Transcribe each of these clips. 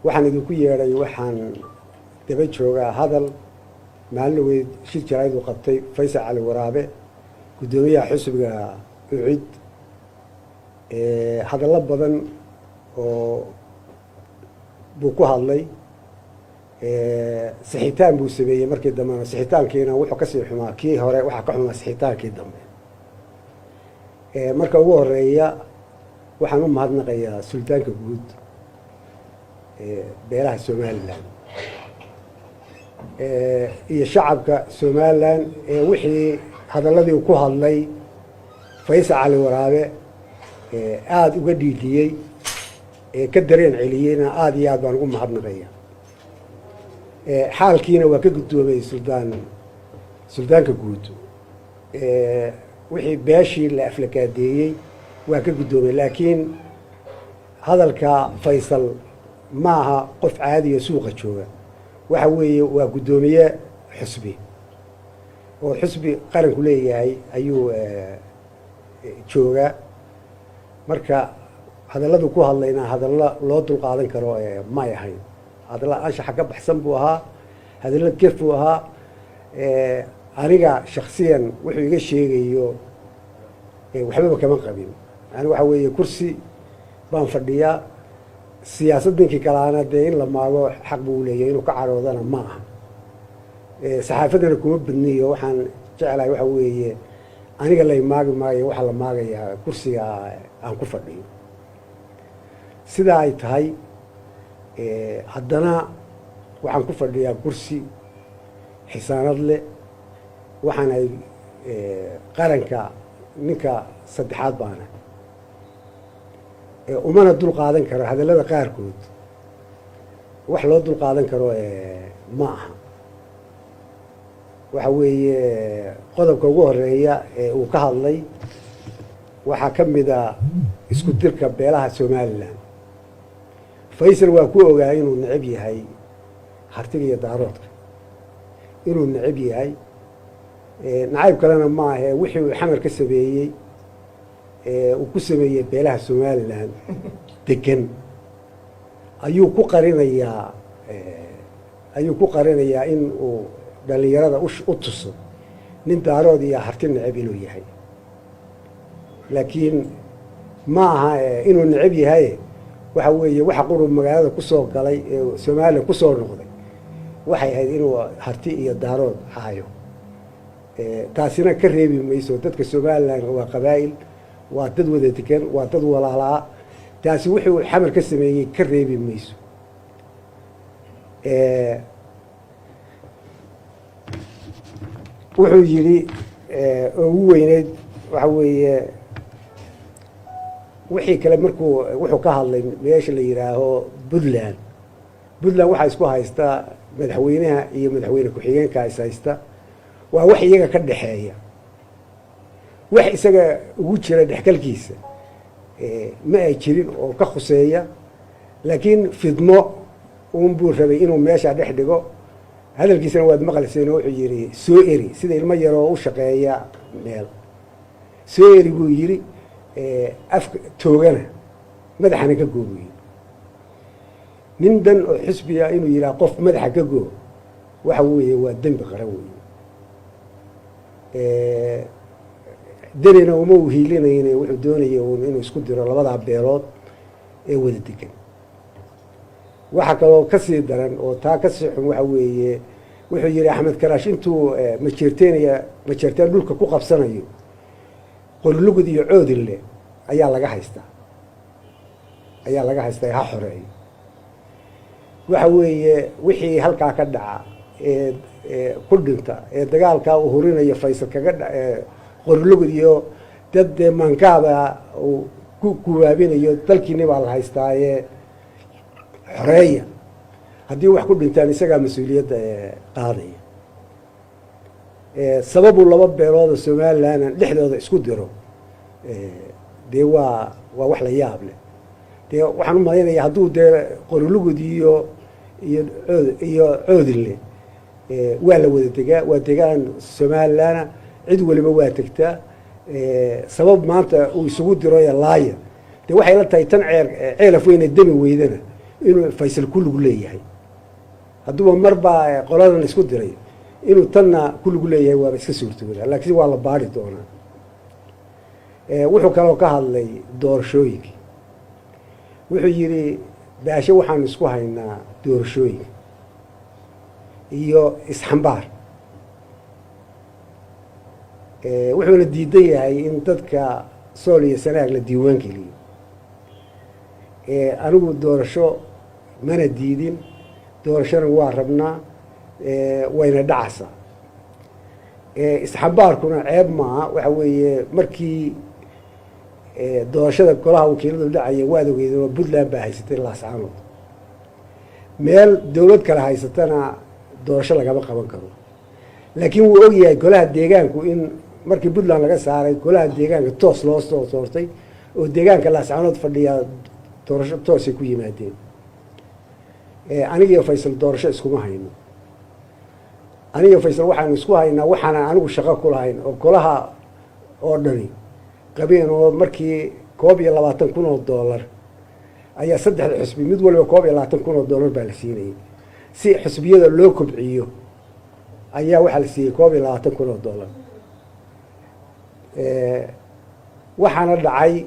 Waxaan idinku yeedhay, waxaan daba joogaa hadal maalin weyd shir jaraa'id uu qabtay Faysal Cali Waraabe, guddoomiyaha xusbiga UCID. Hadallo badan oo buu ku hadlay, sixitaan buu sameeyey markii dambena. Sixitaankiina wuxuu kasii xumaa kii hore, waxaa ka xumaa sixitaankii dambe. Marka ugu horeeya, waxaan u mahadnaqayaa suldaanka guud beelaha Somaliland iyo shacabka Somaliland ee wixii hadalladii ku hadlay Faysal Cali Waraabe aada uga dhiidhiyey ee ka dareen celiyeyna, aada iyo aad baan ugu mahadnaqaya. Xaalkiina waa ka guddoomay suldaanka guud. Wixii beeshii la aflakaadeeyey waa ka guddoomay, laakiin hadalka Faysal ma aha qof caadiya suuqa jooga. Waxa weeye waa guddoomiye xusbi oo xusbi qaranku leeyahay ayuu joogaa. Marka hadalladu ku hadlayna hadallo loo dulqaadan karo may ahayn. Hadallo anshaxa ka baxsan buu ahaa, hadallo gef buu ahaa. Aniga shaksiyan wuxuu iga sheegayo waxbaba kama qabin. Yani waxa weeye kursi baan fadhiyaa, siyaasad ninkii kalaana dee in la maago xaq buu leeyahay, inuu ka caroodana ma aha. Saxaafaddana kuma badniyo. Waxaan jeclahay waxa weeye aniga lay maagi maayo, waxaa la maagayaa kursiga aan ku fadhiyo. Sidaa ay tahay, haddana waxaan ku fadhiyaa kursi xisaanad leh. Waxaan ay qaranka ninka saddexaad baana, umana dul qaadan karo hadallada qaarkood. Wax loo dul qaadan karo ma aha. Waxa weeye qodobka ugu horeeya ee uu ka hadlay waxaa ka mida isku dirka beelaha Somaliland. Faysal waa ku ogaa inuu necab yahay Hartiga iyo Daaroodka, inuu necab yahay. Nacayb kalena ma ahe, wixii uu Xamar ka sameeyey, uu ku sameeyey beelaha Somaliland degan ayuu ku qarinayaa in uu dhalinyarada u tuso nin Daarood iyo Harti necab inuu yahay. Laakiin ma aha inuu necab yahay. Waxa weeye waxa qurub magaalada kusoo galay ee Somaliland kusoo noqday waxay ahayd inuu Harti iyo Daarood caayo. Taasina ka reebi mayso dadka Somaliland waa qabaa'il, waa dad wada degan, waa dad walaalaa. Taasi wuxuu Xamar ka sameeyey ka reebi mayso. Wuxuu yidhi oo ugu weyneyd waxa weeye wixii kale markuu wuxuu ka hadlay meesha la yidhaaho Puntland. Puntland waxaa isku haysta madaxweynaha iyo madaxweyne ku-xigeenka is haysta. Waa wax iyaga ka dhexeeya, wax isaga ugu jira dhexgalkiisa ma ay jirin oo ka khuseeya. Laakiin fidmo uun buu rabay inuu meesha dhex dhigo. Hadalkiisana waad maqlayseen oo wuxuu yidhi soo eri, sida ilmo yaroo u shaqeeya meel soo eri buu yidhi, afka toogana madaxana ka goo buu yidhi. Nin dan oo xisbiga inuu yidhaha qof madaxa ka goo, waxa weeye waa dembi qaran weeye. Denina uma u hiilinayne, wuxuu doonaya uun inuu isku diro labadaa beelood ee wada degan. Waxaa kaloo kasii daran oo taa kasii xun waxa weeye wuxuu yihi Axmed Karaash intuu Majeerteenaya, Majeerteen dhulka ku qabsanayo, Qorilugud iyo Coodinle ayaa laga haystaa, ayaa laga haystaa, ha xoreeyo. Waxa weeye wixii halkaa ka dhaca ee ku dhinta ee dagaalkaa uu hurinayo Faysal kaga Qorilugud iyo dad dee maankaaba uu ku gubaabinayo dalkiini baa la haystaaye xoreeya, haddii wax ku dhintaan isagaa mas-uuliyadda qaadaya. Sababuu laba beelood oo Somaliland dhexdooda isku diro dee waa wax la yaab leh. Dee waxaan u malaynayaa hadduu dee Qorilugud iyo Coodinle waa la wada degaa, waa degaan Somalilandna, cid waliba waa tegtaa. Sabab maanta uu isugu diro laaya dee waxay la tahay tan Ceelaf Weyne demi weydana. Inuu Faysal ku lug leeyahay, hadduuba marbaa qoladan isku diray, inuu tanna ku lug leeyahay waaba iska suurtooda, laakiin waa la baari doonaa. Wuxuu kaloo ka hadlay doorashooyinka. Wuxuu yidhi, Baashe waxaanu isku haynaa doorashooyinka iyo isxambaar. Wuxuuna diidan yahay in dadka Sool iyo Sanaag la diiwaan geliyo. Anigu doorasho mana diidin, doorashona waa rabnaa, wayna dhacaysaa. Isxambaarkuna ceeb maaha. Waxa weeye, markii doorashada golaha wakiiladu dhacaya, waad ogeydeen oo Puntland baa haysatay Laascaanood. Meel dowlad kale haysatana doorasho lagama qaban karo. Laakiin wuu ogyahay golaha deegaanku in markii Puntland laga saaray, golaha deegaanka toos loo soo doortay, oo deegaanka Laascaanood fadhiyaa doorasho toosay ku yimaadeen. Anigiyo Faysal doorasho iskuma hayno. Anigiyo Faysal waxaanu isku haynaa waxaana anigu shaqo ku lahayn oo golaha oo dhani qabeen, oo markii $21,000 ayaa saddexda xusbi mid waliba $21,000 baa la siinayay si xusbiyada loo kobciyo. Ayaa waxaa la siiyey $21,000. Waxaana dhacay,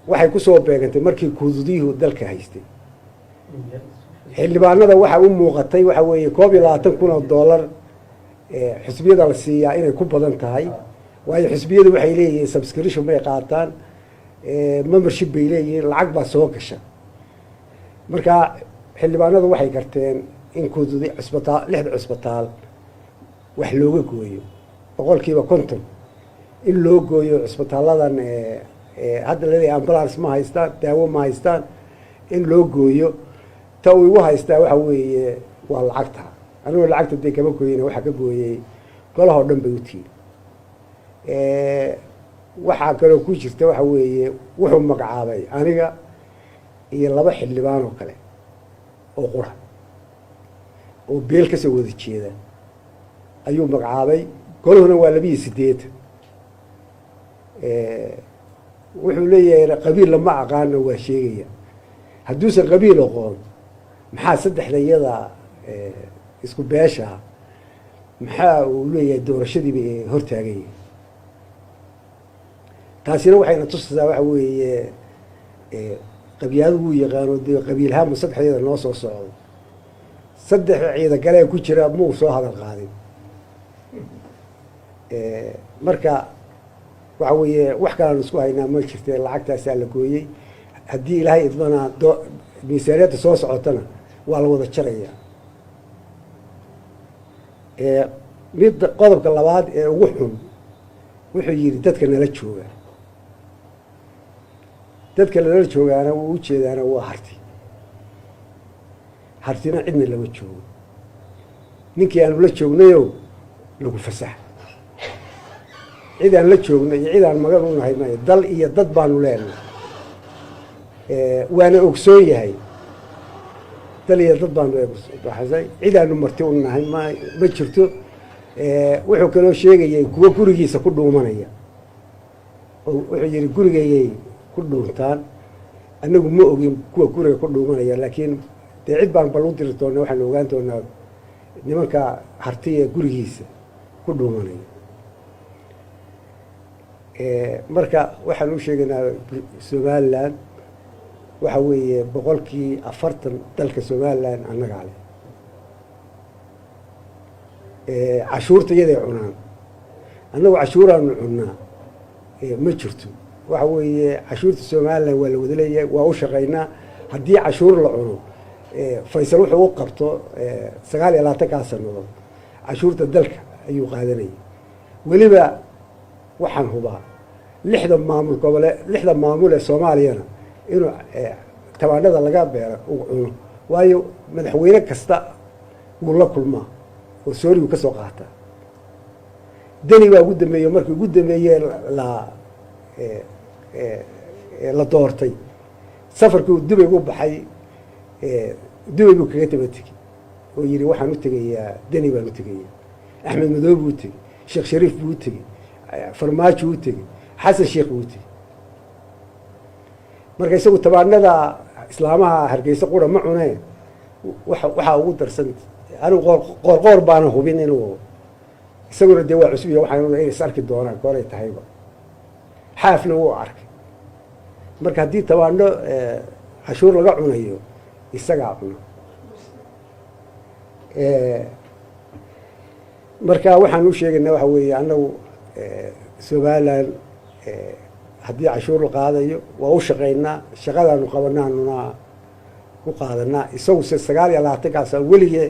waxay kusoo beegantay markii kududiyuhu dalka haystay. Xildhibaanada waxa u muuqatay waxa weeye $21,000 xusbiyada la siiyaa inay ku badan tahay, waayo xusbiyadu waxay leeyihiin subscription bay qaataan, membership bay leeyihiin, lacag baa soo gasha. Marka xildhibaanadu waxay garteen in kududi cusbitaal, lixda cusbitaal wax looga gooyo, 50% in loo gooyo cusbitaaladan hadda laleeyahay ambulance ma haystaan, daawo ma haystaan, in loo gooyo. Ta uu igu haystaa waxa weeye waa lacagta. Anigoo lacagta dee kama gooyina, waxaa ka gooyey golahoo dhan bay u tihin. Waxaa kaloo ku jirta waxa weeye, wuxuu magacaabay aniga iyo laba xildhibaan oo kale oo qura oo beel kasoo wada jeeda ayuu magacaabay. Goluhuna waa 82. Wuxuu leeyahay qabiil lama aqaano, waa sheegaya. Hadduusan qabiil aqoon, maxaa saddexda iyada isku beesha maxaa uu leeyahay doorashadiiba hortaaganya? Taasina waxayna tusaysaa waxa weeye qabyaadu wuu yaqaano dee qabiilhaanmu saddexdeeda noo soo socdo. Saddex ciida galee ku jira muu soo hadal qaadin. Marka waxa weeye, wax kaleanu isku haynaa ma jirte, lacagtaasaa la gooyey. Haddii Ilaahay idmana, miisaaniyadda soo socotana waa la wada jarayaa. Mid qodobka labaad ee ugu xun, wuxuu yidhi dadka nala jooga. Dadka nala joogaana wuu ujeedaana waa Harti. Hartina cidna lama joogo. Ninkii aanu la joognayo lagu fasax, cid aan la joogno iyo cid aan magan u nahay may. Dal iyo dad baanu leenahay, waana ogsoon yahay. Dal iyo dad baanu baxsay, cid aanu marti u nahay ma jirto. Wuxuu kaloo sheegayay kuwo gurigiisa ku dhuumanaya, oo wuxuu yihi gurigaygay ku dhuuntaan. Anagu ma ogin kuwa guriga ku dhuumanaya, laakiin dee cid baan bal u diri doonaa, waxaanu ogaan doonaa nimanka Hartiya gurigiisa ku dhuumanaya. Marka waxaan u sheegaynaa Somaliland waxa weeye 40% dalka Somaliland annagaa leh. Cashuurta iyaday cunaan, annagu cashuuraanu cunnaa ma jirto. Waxa weeye, cashuurta Somaliland waa la wada leeyahay, waa u shaqaynaa. Haddii cashuur la cuno, Faysal wuxuu u qabto 29-kaa sanadood cashuurta dalka ayuu qaadanayay. Weliba waxaan hubaa lixda maamul gobole, lixda maamul ee Soomaaliyana inuu tabaanada laga beero uu cuno, waayo madaxweyne kasta wuu la kulmaa oo soorigu ka soo qaataa. Deni baa ugu dambeeye. Markii ugu dambeeye la doortay, safarkii Dubay u baxay, Dubay buu kaga daba tegey oo yihi waxaan u tegayaa Deni baan u tegayaa. Axmed Madoobe buu tegey, Sheekh Shariif buu u tegey, Farmaajo u tegey, Xasan Sheekh buu u tegey. Marka isagu tabaanada Islaamaha Hargeysa qura ma cunee, waxaa ugu darsan anigu Qoorqoor baana hubin inuu isaguna dee waa cusub iyo waxaan inay is arki doonaan gooray tahayba. Xaafna wuu arkay. Marka haddii tabaandho cashuur laga cunayo, isagaa cuna. Marka waxaan u sheegaynaa waxa weeye, annagu Somaliland haddii cashuur la qaadayo waa u shaqaynaa, shaqadaanu qabanaanuna ku qaadanaa. Isagu se 29-kaasa weligee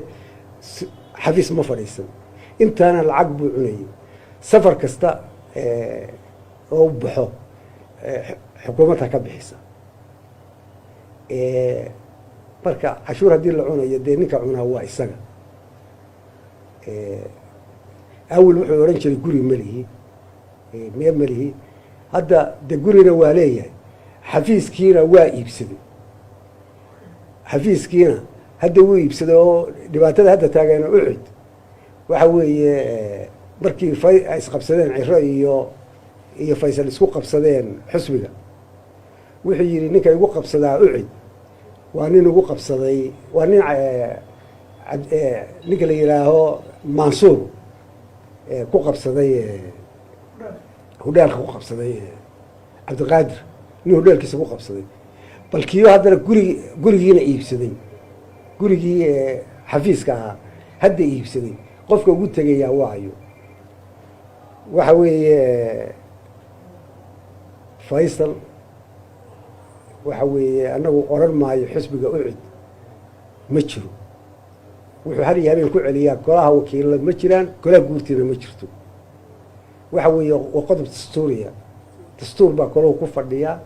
xafiis ma fadhiisan, intaana lacag buu cunayay. Safar kasta oo u baxo xukuumadda ka bixisa. Marka cashuur haddii la cunayo, dee ninka cunaa waa isaga. Awel wuxuu odhan jiray guri melihi, mee melihi. Hadda de gurina waa leeyahay, xafiiskiina waa iibsaday. Xafiiskiina hadda wuu iibsaday oo dhibaatada hadda taageena UCID waxa weeye markii fay ay isqabsadeen, Ciro iyo Faysal isku qabsadeen xusbiga, wuxuu yidhi ninka igu qabsadaa UCID waa nin igu qabsaday, waa nin ninka la yidhaaho Mansuur ku qabsaday hudheelka, ku qabsaday Cabdiqaadir, nin hudheelkiisa ku qabsaday. Bal kiyo haddana gurigiina iibsaday, gurigii xafiiska ahaa hadda iibsaday, qofka ugu tegayaa waayo? Waxa weeye Faysal, waxa weeye annagu odhan maayo xisbiga UCID ma jiro. Wuxuu har iyo habeen ku celiyaa golaha wakiilada ma jiraan, golaha guurtiina ma jirto. Waxa weeye waa qodob dastuuriya, dastuur baa golahu ku fadhiyaa.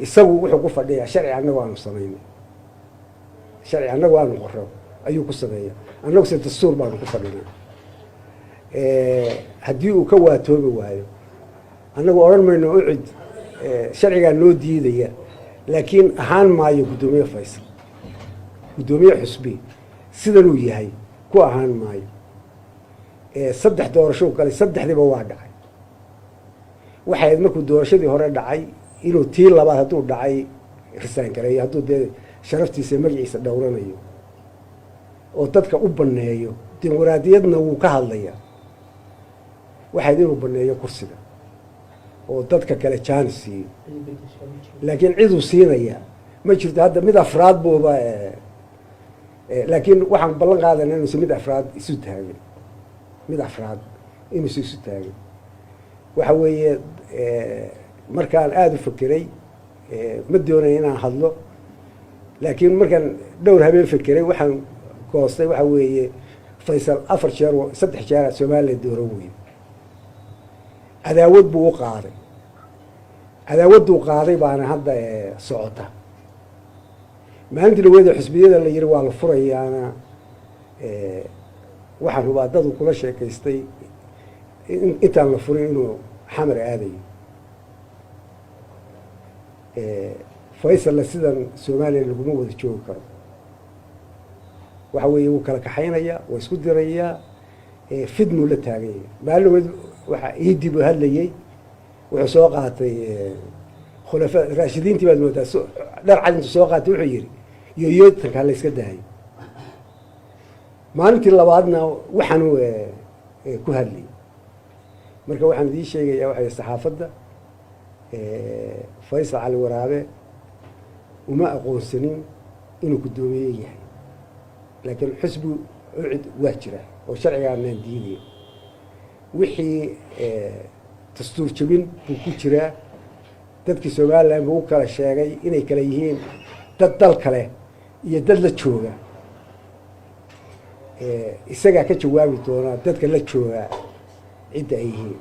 Isagu wuxuu ku fadhiyaa sharci annagu aanu samaynay, sharci annagu aanu qoro ayuu ku sameeya. Annagu se dastuur baanu ku fadhinaa. Haddii uu ka waatoobi waayo, annagu odhan mayno UCID sharcigaa noo diidaya, laakiin ahaan maayo guddoomiye Faysal, guddoomiye xusbi sidanuu yahay ku ahaan maayo. Saddex doorasho galay, saddexdiiba waa dhacay. Waxay ahayd markuu doorashadii hore dhacay inuu tii labaad hadduu dhacay resign gareeyo, hadduu dee sharaftiisa magaciisa dhowranayo oo dadka u banneeyo. Dimuqraadiyadna wuu ka hadlayaa. Waxayd inuu banneeyo kursiga oo dadka kale jaanis siiyo, laakiin ciduu siinaya ma jirto. Hadda mid afraad buuba, laakiin waxaan ballan qaadana inuusan mid afraad isu taagin, mid afraad inuusan isu taagin. Waxa weeye markaan aada u fekeray, ma doonaya inaan hadlo, laakiin markaan dhowr habeen fekeray waxaan goostay waxa weeye Faysal afar jeer, saddex jeera Somaliland dooran weyne, cadaawad buu u qaaday. Cadaawadduu qaaday baana hadda socota. Maalintii dhaweeda xisbiyada la yiri waa la furayaana, waxaan hubaa dadu kula sheekaystay intaan la furin inuu Xamar aadayo. Faysalna sidan Soomaaliya laguma wada joogi karo. Waxa weeye wuu kala kaxaynayaa, waa isku dirayaa, fidnuu la taaganya. Maalin dhaweed waxa iidii buu hadlayey, wuxuu soo qaatay khulafa raashidiintii baad moodaa, dhar cad intuu soo qaatay wuxuu yidhi yoyootankaa la iska daayo. Maalintii labaadna waxaanu ku hadlayay. Marka waxaan idiin sheegayaa waxay saxaafadda, Faysal Cali Waraabe uma aqoonsanin inuu guddoomiye yahay, laakiin xisbi UCID waa jira oo sharcigaanaan diidaya. Wixii dastuur jebin buu ku jiraa. Dadkii Somaliland buu u kala sheegay inay kala yihiin dad dal kale iyo dad la jooga. Isagaa ka jawaabi doonaa dadka la jooga cidda ay yihiin.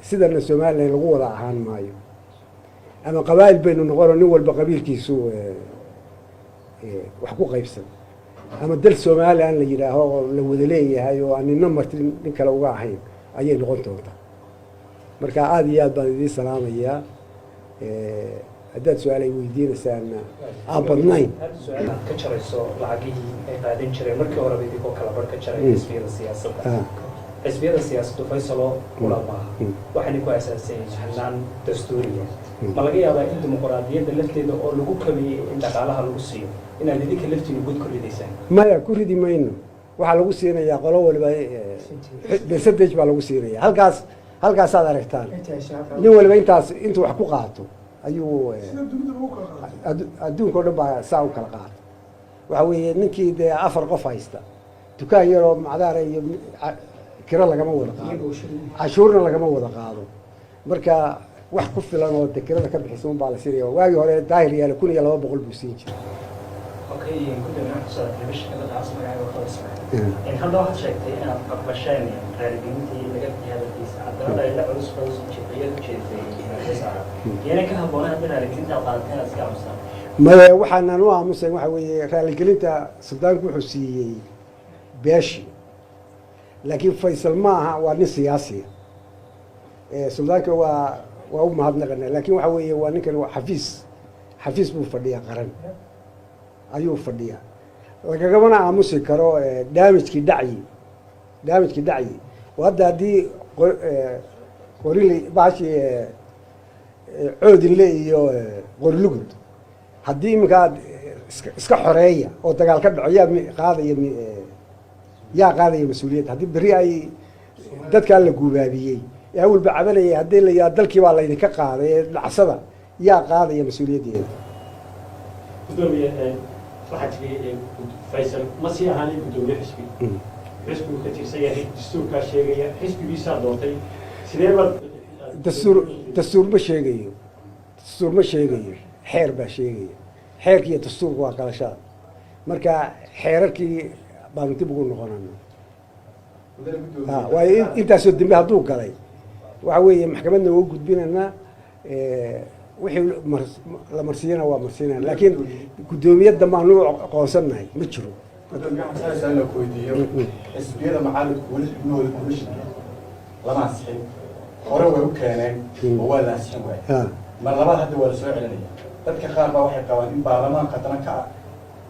Sidana Somaliland lagu wada ahaan maayo, ama qabaa'il baynu noqono, nin walba qabiilkiisu wax ku qaybsan, ama dal Somaliland la yidhaaho oo la wada leeyahay oo aan nina marti nin kale uga ahayn ayay noqon doontaa. Marka aada iyo aad baan idiin salaamayaa. Haddaad su-aal ay weydiinaysaanna aan badnayn. Su-aal aad ka jarayso lacagihii ay qaadan jireen markii horeba idinkoo kala bar ka jaray xisbiyada siyaasadda. Xisbiyada siyaasaddu, Faysalo, kula maaha, waxayna ku asaasay hanaan dastuuriya. Ma laga yaabaa in dimuqraadiyadda lafteeda oo lagu kabiyey in dhaqaalaha lagu siiyo inaad idinka laftiinu god ku ridaysaan? Maya, ku ridi mayno. Waxaa lagu siinayaa qolo waliba percentage baa lagu siinaya. Halkaas halkaasaad aragtaan, nin waliba intaas intuu wax ku qaato ayuu adduunka o dhan baa saa u kala qaata. Waxa weeye ninkii dee afar qof haysta, dukaan yaroo macdaara iyo kiro lagama wada qaado, cashuurna lagama wada qaado. Marka wax ku filan oo de kirada ka bixisa un baa la siinaya. Waagii hore Daahir Yaale 1200 buu siin jiray. Okay, gudoomiye, waxaa kusoo telefishinka dadkaas, magacayga Qadar Ismaaciil. Hadda waxaad sheegtay inaad aqbasheen raaligelintii laga bixiyay hadalkiisa, haddana dhaliilo culus baa usoo jeedayaad u jeeday. Iyana ka habboonay haddii raaligelinta aad qaadateen inaad iska aamustaan? Maya, waxaanan u aamusayn waxa weeye raaligelinta suldaanku wuxuu siiyey beeshi, laakiin Faysal ma aha, waa nin siyaasiya. Suldaanka waa u mahadnaqana, laakiin waxa weeye waa ninkan waa xafiis buu fadhiyaa, qaran ayuu fadhiyaa. Lagagamana aamusi karo damage-kii dhacyi, damage-kii dhacyi. Oo hadda haddii Qorili baashii Coodinle iyo Qorilugud haddii iminka aad iska xoreeya oo dagaal ka dhaco, yaa qaadaya yaa qaadaya mas-uuliyadda? Haddii berri ay dadkaa la guubaabiyey ee awalba cabanayay, haddii la yidhaha dalkii baa laydinka qaaday ee dhacsada, yaa qaadaya mas-uuliyaddeeda? Gudoomiye, waxaa jiray Faysal ma sii ahaanin guddoomiye xisbi. Xisbigu ka tirsan yahay, dastuurkaa sheegaya, xisbigiisaa doortay. Sidee baad Dastuur ma sheegayo, dastuur ma sheegayo, xeer baa sheegaya. Xeerki iyo dastuurku waa kalashada. Marka xeerarkii baanu dib ugu noqonana. Waayo intaasoo dembe hadduu galay, waxa weeye maxkamadna waa u gudbinaynaa, wixii la marsiiyana waa marsiinana, laakiin guddoomiye dambe aanu aqoonsannahay ma jiro. Gudoomiye, waxaan jeclaysaa in la ku weydiiyo: xisbiyada mucaaridku weli xubnahooda komishinka lama ansixin. Hore way u keeneen oo waa la ansixin waayey. Mar labaad hadda waa la soo celinaya. Dadka qaar baa waxay qabaan in baarlamaanka haddana ka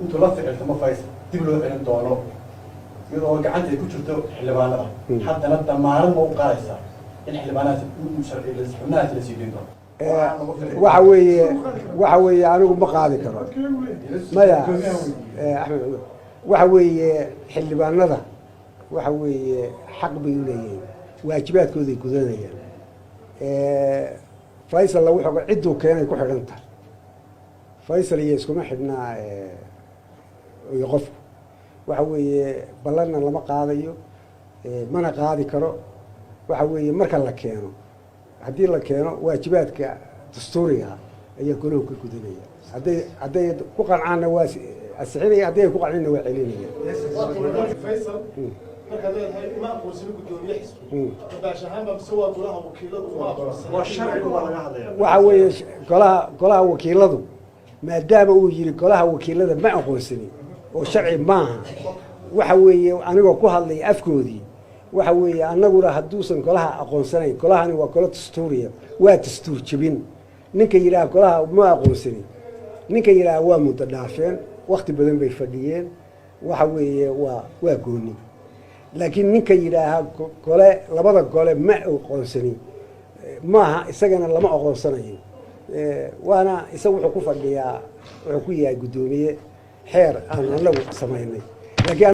intuu la ficiltamo Faysal dib loo celin doono, iyadoo gacanta ay ku jirto xildhibaanada. Haddana damaanad ma u qaadaysaa in xildhibaanadaas xubnahaas la sii dayn doono? Waxa weeye anigu ma qaadi karo. Maya, Axmed Cumar, waxa weeye xildhibaanada waxa weeye xaq bay u leeyihiin, waajibaadkooday gudanayaan. Faysalna wuxuu cidduu keenay ku xidhan tahay. Faysal iyo iskuma xidhnaa iyo qofku. Waxa weeye ballanna lama qaadayo, mana qaadi karo. Waxa weeye marka la keeno, haddii la keeno, waajibaadka dastuuriga ayaa golahu ka gudanaya. Hadday ku qancaanna waa ansixinaya, hadday ay ku qancinna waa celinaya. Faysal, markaad leedahay uma aqoonsani guddoomiye xisbi, dabaash ahaan baa mise waa golaha wakiiladu uma aqoonsani? Waa sharciga waa laga hadlaya. Waxa weeye golaha wakiiladu, maadaama uu yiri golaha wakiilada ma aqoonsani oo sharci maaha, waxa weeye anigoo ku hadlaya afkoodii, waxa weeye annaguna hadduusan golaha aqoonsanayn, golahani waa golo dastuuriya, waa dastuur jebin. Ninka yidhaha golaha ma aqoonsanin, ninka yidhaha waa muddo dhaafeen, wakti badan bay fadhiyeen, waxa weeye waa gooni. Laakiin ninka yidhaaha gole, labada gole ma aqoonsanin, maaha, isagana lama aqoonsanayo. Waana isaga wuxuu ku fadhiyaa, wuxuu ku yahay guddoomiye xeer aan anagu samaynay, laakiin